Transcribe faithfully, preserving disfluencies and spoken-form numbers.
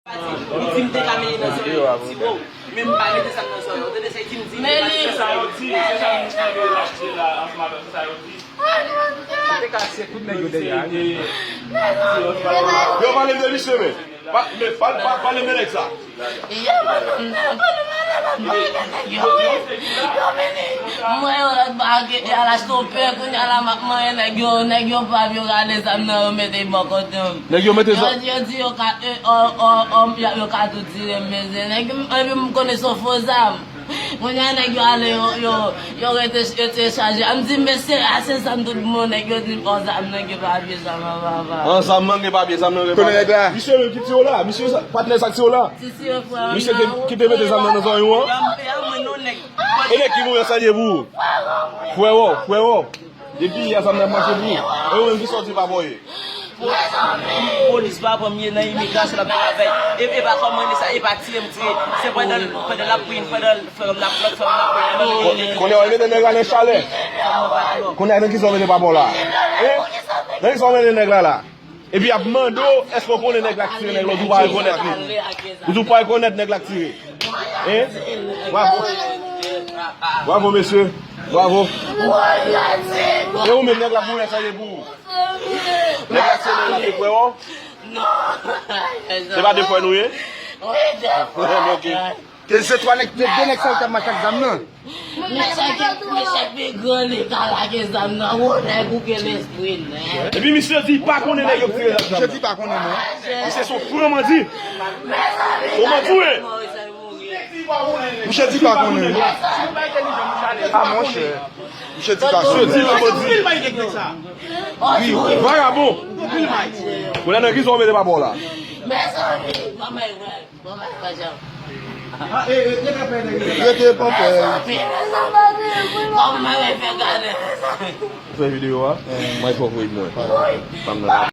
Li di m te ka mete nan zòrèy yon ti wo, men m pa mete sa nan zòrèy. Ou tande sa, li di m di m te ka mete sa. Se sa yo di, se sa nou tande achte la ansanm avè, se sa yo di. Yo pale m de misye, men. Pa, men, pa, pa, pale m de nèg sa. Yo, madanm nan, madanm nan, madanm nan, nèg yo, wi. Yo vini. Mwen, yo, yo al achte yon pè, kounye a la, m ap manyen nèg yo, nèg yo pa vle rale zam nan, yo mete bò kote m. Nèg yo mete zam. Yo, yo di yo ka, e, o, o, o, yo, yo ka tou tire m, mesye. Nèg yo, epi m konnen se yon fo zam. Kounye a nèg yo ale, yo, yo, yo rete, yo te chaje. A m di, mesye, a se zam tout bon, nèg yo di m, o, zam nan gen papye, zam nan pa pa. An, zam nan gen papye, zam nan gen papye. Konnen nèg la. Misye menm ki tire w la, misye sa, patnè sa ki tire w la. Misye ki, ki te mete zam nan nan zòrèy ou an. E nèg ki mouri an sa l ye pou ou? Frè w, frè w. Depi yè zam nan ap mache pou ou. E ou menm ki sòti pa bò ye. Polis pa pran m ye nan imigrasyon l ap fè avèk. E, e pa kòman li sa, e pa tire m tire. Se pandan, pandan l ap pran, pandan frè m l ap, lòt frè m l ap pran. Kounye a w mete nèg la nan chalè. Kounye a nan ki sa w mete pa bò la? Hein? Nan ki sa w mete nèg la la? Epi y ap mande w, èske w konnen nèg la k tire nèg la? Ou di w pa rekonèt li. Ou di w pa rekonèt nèg la k tire. Hein? Bravo. Bravo, mesye. Bravo. E ou menm, nèg la pou ou, nèg sa ye pou ou? Nèg la k tire nèg la, se frè w? Se pa de frè nou ye? Ok. Ke se twa nèg, de, de nèg sa yo t ap mache ak zam nan. Mesye ki, mesye ki pi gran li ka lage zam nan. Wo nèg ou gen lespri nèg. Epi misye di pa konnen nèg yo k tire zam nan. Misye di pa konnen non. Misye se yon franc mandi. Yon mandi ou ye. Misye di pa konnen non. A monchè. Misye di pa konnen. Misye di yon mandi. Wi, vagabon. Kounye a nan ki sa w mete pa bò la? Rete panpè. Fè videyo a. Mwen fòk wi mwen.